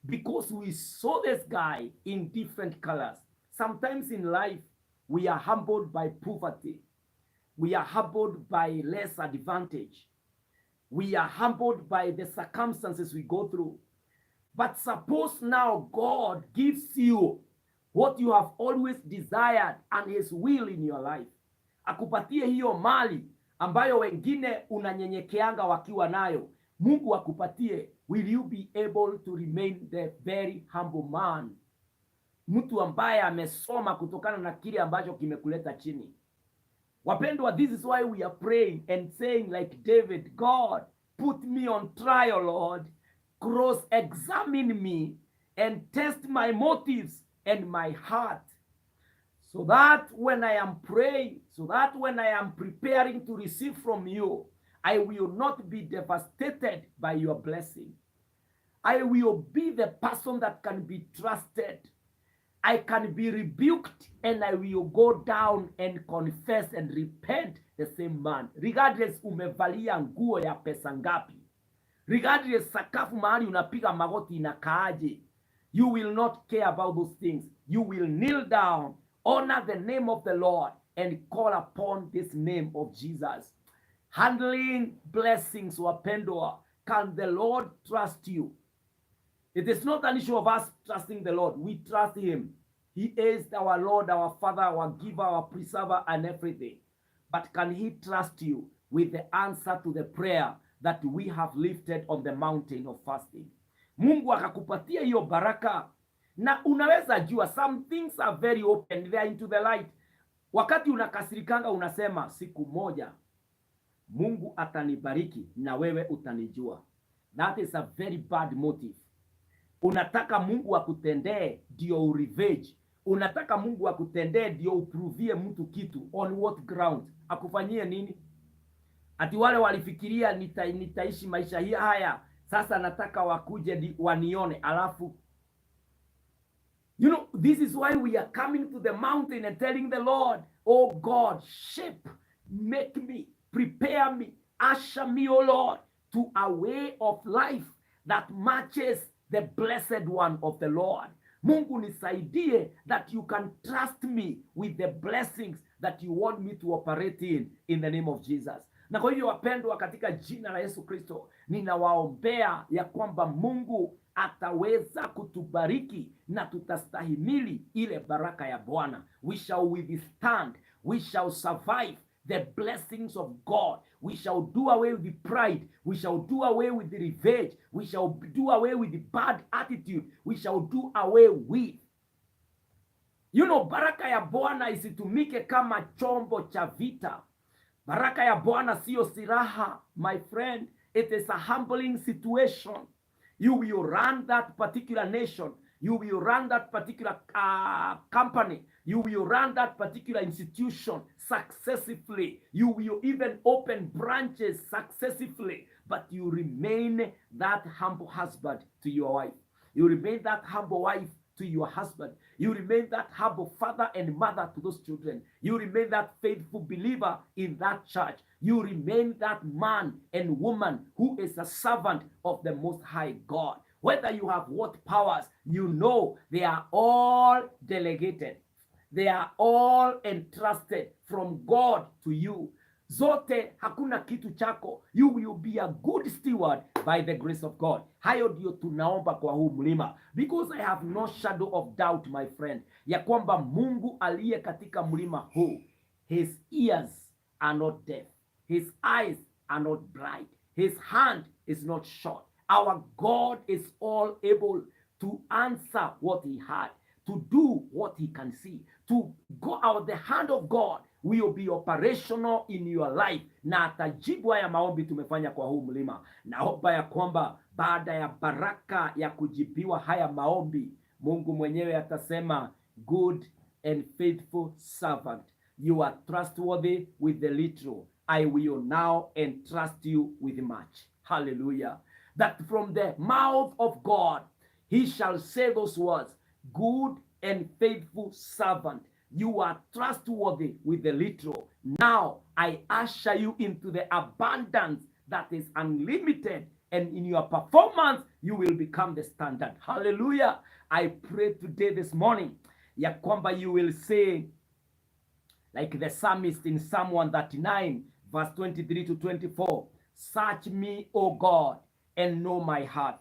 Because we saw this guy in different colors. Sometimes in life, we are humbled by poverty. We are humbled by less advantage. We are humbled by the circumstances we go through. But suppose now God gives you what you have always desired and his will in your life. Akupatie hiyo mali ambayo wengine unanyenyekeanga wakiwa nayo. Mungu akupatie, will you be able to remain the very humble man? Mtu ambaye amesoma kutokana na kile ambacho kimekuleta chini. Wapendwa, this is why we are praying and saying like David, "God, put me on trial, Lord. Cross examine me and test my motives and my heart. So that when I am praying, so that when I am preparing to receive from you, I will not be devastated by your blessing. I will be the person that can be trusted. I can be rebuked and I will go down and confess and repent the same man." Regardless umevalia nguo ya pesa ngapi, regardless sakafu mahali unapiga magoti inakaaje, you will not care about those things. You will kneel down, honor the name of the Lord, and call upon this name of Jesus. Handling blessings, wapendwa, can the Lord trust you? It is not an issue of us trusting the Lord. We trust Him. He is our Lord, our Father, our giver, our preserver, and everything. But can He trust you with the answer to the prayer that we have lifted on the mountain of fasting? Mungu akakupatia hiyo baraka, na unaweza jua some things are very open, they are into the light. Wakati unakasirikanga unasema siku moja Mungu atanibariki na wewe utanijua. That is a very bad motive. Unataka Mungu akutendee ndio urevenge. Unataka Mungu akutendee ndio uprovie mtu kitu. On what ground? Akufanyie nini? Ati wale walifikiria nitaishi maisha hii haya, sasa nataka wakuje wanione, alafu this is why we are coming to the mountain and telling the Lord, "Oh God, shape, make me, prepare me, usher me, oh Lord, to a way of life that matches the blessed one of the Lord. Mungu nisaidie that you can trust me with the blessings that you want me to operate in the name of Jesus." Na kwa hivyo wapendwa, katika jina la Yesu Kristo, ninawaombea ya kwamba Mungu ataweza kutubariki na tutastahimili ile baraka ya Bwana. We shall withstand, we shall survive the blessings of God. We shall do away with the pride. We shall do away with the revenge. We shall do away with the bad attitude. We shall do away with Baraka ya Bwana isitumike kama chombo cha vita. Baraka ya Bwana siyo silaha, my friend. It is a humbling situation. You will run that particular nation. You will run that particular company. You will run that particular institution successfully. You will even open branches successfully. But you remain that humble husband to your wife. You remain that humble wife to your husband. You remain that humble father and mother to those children. You remain that faithful believer in that church. You remain that man and woman who is a servant of the Most High God. Whether you have what powers, you know they are all delegated. They are all entrusted from God to you. Zote hakuna kitu chako. You will be a good steward by the grace of God. Hayo ndio tunaomba kwa huu mlima, because I have no shadow of doubt, my friend, ya kwamba Mungu aliye katika mlima huu, his ears are not deaf, his eyes are not blind, his hand is not short. Our God is all able to answer what he had, to do what he can see, to go out. The hand of God will be operational in your life, na atajibu haya maombi tumefanya kwa huu mlima. Naomba ya kwamba baada ya baraka ya kujibiwa haya maombi, Mungu mwenyewe atasema, "Good and faithful servant, you are trustworthy with the little, I will now entrust you with much." Hallelujah. That from the mouth of God he shall say those words, "Good and faithful servant, you are trustworthy with the little. Now I usher you into the abundance that is unlimited, and in your performance, you will become the standard." Hallelujah. I pray today, this morning, ya kwamba you will say, like the psalmist in Psalm 139, verse 23 to 24, "Search me, O God, and know my heart.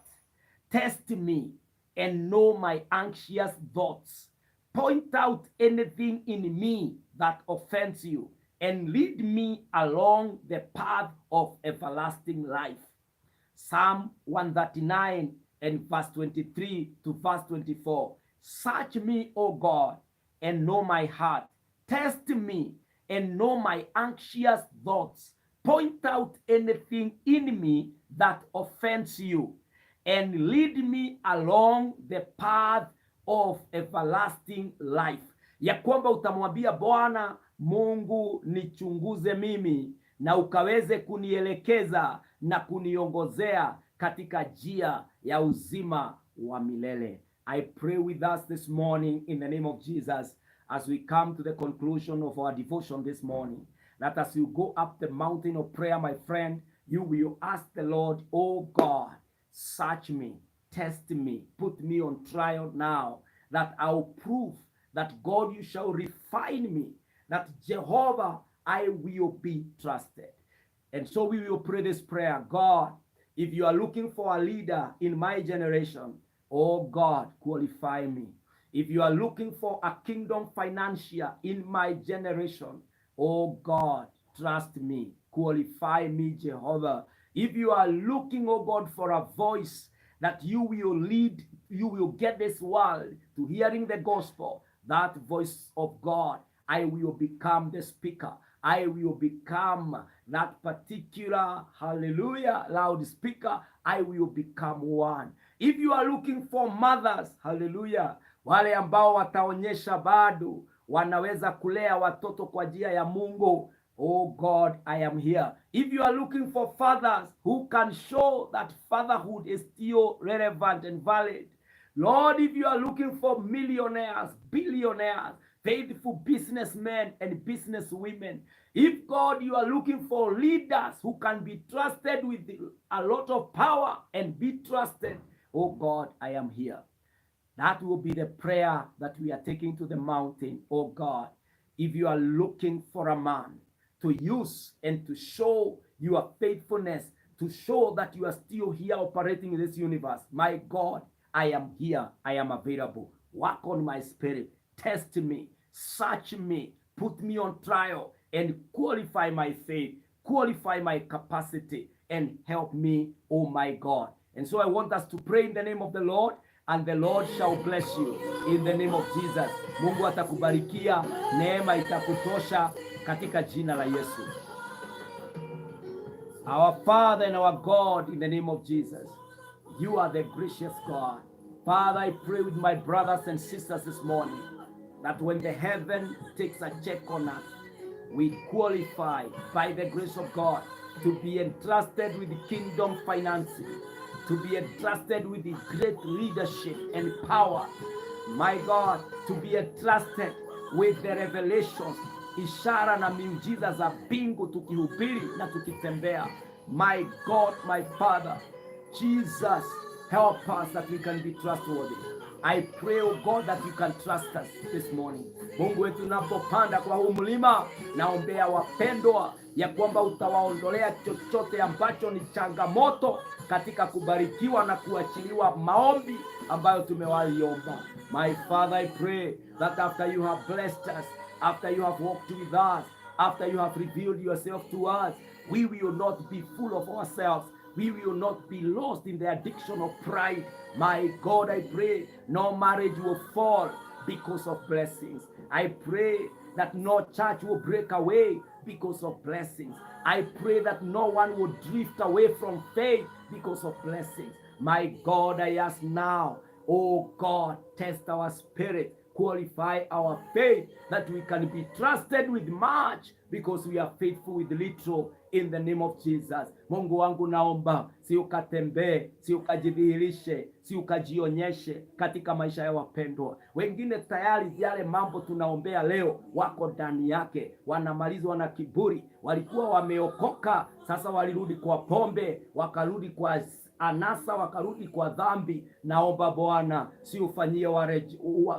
Test me and know my anxious thoughts. Point out anything in me that offends you and lead me along the path of everlasting life." Psalm 139 and verse 23 to verse 24. "Search me, O God, and know my heart. Test me and know my anxious thoughts. Point out anything in me that offends you and lead me along the path of everlasting life." Ya kwamba utamwambia Bwana Mungu, nichunguze mimi na ukaweze kunielekeza na kuniongozea katika njia ya uzima wa milele. I pray with us this morning in the name of Jesus as we come to the conclusion of our devotion this morning, that as you go up the mountain of prayer, my friend, you will ask the Lord, "Oh God, search me, test me, put me on trial now, that I'll prove that God, you shall refine me, that Jehovah, I will be trusted." And so we will pray this prayer. "God, if you are looking for a leader in my generation, oh God, qualify me. If you are looking for a kingdom financier in my generation, oh God, trust me, qualify me, Jehovah. If you are looking, oh God, for a voice that you will lead, you will get this world to hearing the gospel, that voice of God, I will become the speaker. I will become that particular, hallelujah, loudspeaker. I will become one. If you are looking for mothers, hallelujah, wale ambao wataonyesha bado wanaweza kulea watoto kwa njia ya Mungu, oh God, I am here. If you are looking for fathers who can show that fatherhood is still relevant and valid, Lord, if you are looking for millionaires, billionaires, faithful businessmen and businesswomen, if God, you are looking for leaders who can be trusted with a lot of power and be trusted, oh God, I am here." That will be the prayer that we are taking to the mountain. "Oh God, if you are looking for a man to use and to show your faithfulness, to show that you are still here operating in this universe, my God, I am here. I am available. Work on my spirit. Test me, search me, put me on trial, and qualify my faith, qualify my capacity, and help me, oh my God." And so I want us to pray in the name of the Lord And the Lord shall bless you in the name of Jesus. Mungu atakubarikia, neema itakutosha katika jina la Yesu. Our Father and our God, in the name of Jesus, you are the gracious God. Father, I pray with my brothers and sisters this morning that when the heaven takes a check on us, we qualify by the grace of God to be entrusted with the kingdom financing, to be entrusted with the great leadership and power. My God, to be entrusted with the revelations, ishara na miujiza za mbingu tukihubiri na tukitembea. My God, my Father, Jesus, help us that we can be trustworthy. I pray, oh God, that you can trust us this morning. Mungu wetu, unapopanda kwa huu mlima, naombea wapendwa ya kwamba utawaondolea chochote ambacho ni changamoto katika kubarikiwa na kuachiliwa maombi ambayo tumewaiomba. My Father, I pray that after you have blessed us, after you have walked with us, after you have revealed yourself to us, we will not be full of ourselves. We will not be lost in the addiction of pride. My God, I pray no marriage will fall because of blessings. I pray that no church will break away because of blessings. I pray that no one will drift away from faith because of blessings. My God, I ask now, oh God, test our spirit, qualify our faith that we can be trusted with much because we are faithful with little, in the name of Jesus. Mungu wangu, naomba si ukatembee, si ukajidhihirishe, si ukajionyeshe katika maisha ya wapendwa. Wengine tayari yale mambo tunaombea leo wako ndani yake, wanamalizwa na kiburi. Walikuwa wameokoka, sasa walirudi kwa pombe, wakarudi kwa anasa, wakarudi kwa dhambi. Naomba Bwana si ufanyie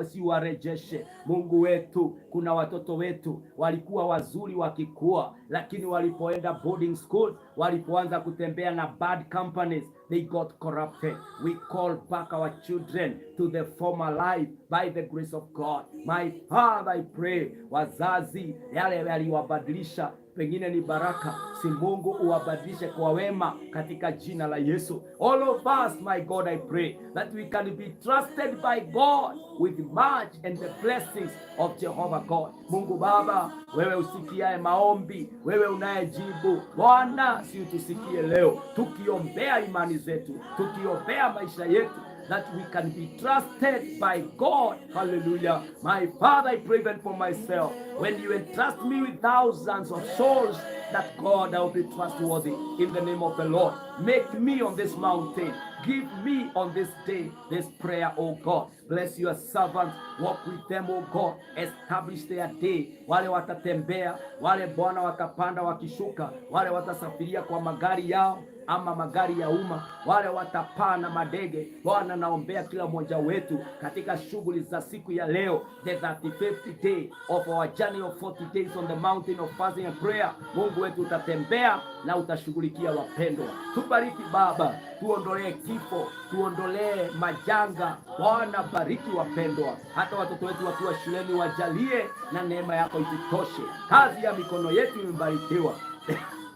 si warejeshe. Mungu wetu, kuna watoto wetu walikuwa wazuri wakikua, lakini walipoenda boarding school, walipoanza kutembea na bad companies, they got corrupted. We call back our children to the former life by the grace of God. My Father, I pray, wazazi yale yaliwabadilisha pengine ni baraka, si Mungu uwabadilishe kwa wema katika jina la Yesu. All of us, my God, I pray that we can be trusted by God with much and the blessings of Jehovah God. Mungu Baba, wewe usikiaye maombi, wewe unayejibu, Bwana, si utusikie leo tukiombea imani zetu, tukiombea maisha yetu, that we can be trusted by God. Hallelujah. My Father, I pray even for myself. When you entrust me with thousands of souls, that God, I will be trustworthy in the name of the Lord. Make me on this mountain. Give me on this day this prayer, oh God. Bless your servants. Walk with them, oh God. Establish their day. Wale watatembea, wale Bwana watapanda wakishuka, wale watasafiria kwa magari yao ama magari ya umma, wale watapaa na madege. Bwana, naombea kila mmoja wetu katika shughuli za siku ya leo, the 35th day of our journey of 40 days on the mountain of fasting and prayer. Mungu wetu utatembea na utashughulikia wapendwa. Tubariki Baba, tuondolee kifo, tuondolee majanga. Bwana, bariki wapendwa, hata watoto wetu wakiwa shuleni wajalie na neema yako itutoshe. Kazi ya mikono yetu imebarikiwa.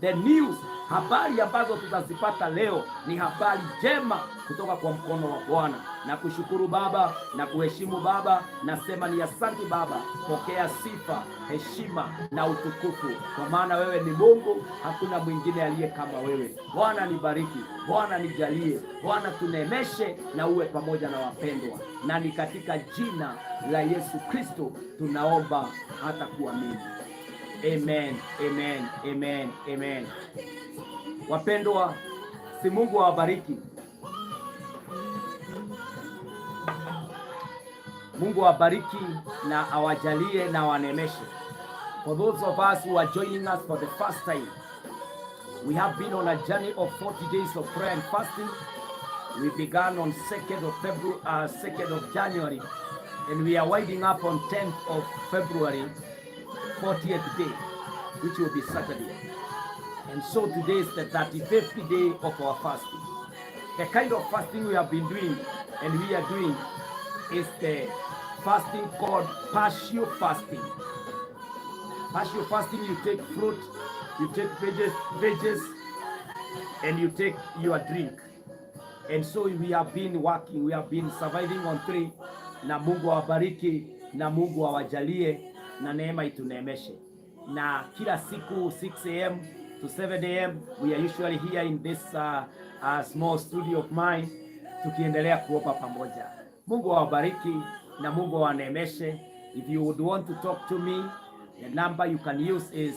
The news, habari ambazo tutazipata leo ni habari njema kutoka kwa mkono wa Bwana. Na kushukuru Baba na kuheshimu Baba, nasema ni asante Baba. Pokea sifa, heshima na utukufu, kwa maana wewe ni Mungu, hakuna mwingine aliye kama wewe. Bwana nibariki, Bwana nijalie, Bwana tuneemeshe na uwe pamoja na wapendwa, na ni katika jina la Yesu Kristo tunaomba hata kuamini. Amen, amen, amen, amen. Wapendwa, si Mungu awabariki. Mungu awabariki na awajalie na awaneemeshe. For those of us who are joining us for the first time, we have been on a journey of 40 days of prayer and fasting. We began on 2nd of February, 2nd of January, and we are winding up on 10th of February, 40th day, which will be Saturday. And so today is the 35th day of our fasting. The kind of fasting we have been doing and we are doing is the fasting called partial fasting. Partial fasting, you take fruit, you take veggies, and you take your drink. And so we have been working, we have been surviving on three, na Mungu awabariki na Mungu awajalie na neema ituneemeshe. Na kila siku 6 a.m. to 7 a.m. we are usually here in this small studio of mine tukiendelea kuomba pamoja. Mungu awabariki na Mungu awaneemeshe. If you would want to talk to me, the number you can use is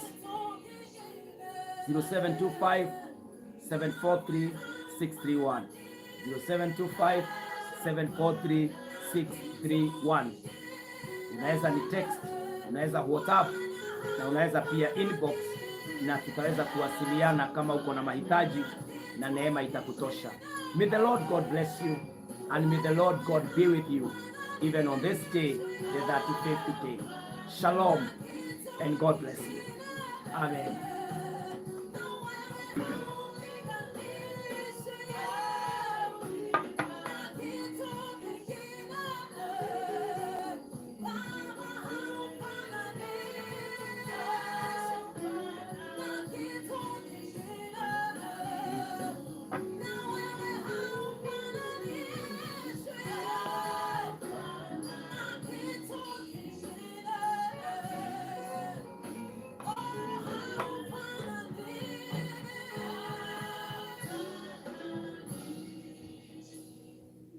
0725 743 631. 0725 743 631. Unaweza ni text, unaweza WhatsApp na unaweza pia inbox, na tutaweza kuwasiliana kama uko na mahitaji, na neema itakutosha. May the Lord God bless you and may the Lord God be with you even on this day, the 35th day. Shalom and God bless you. Amen.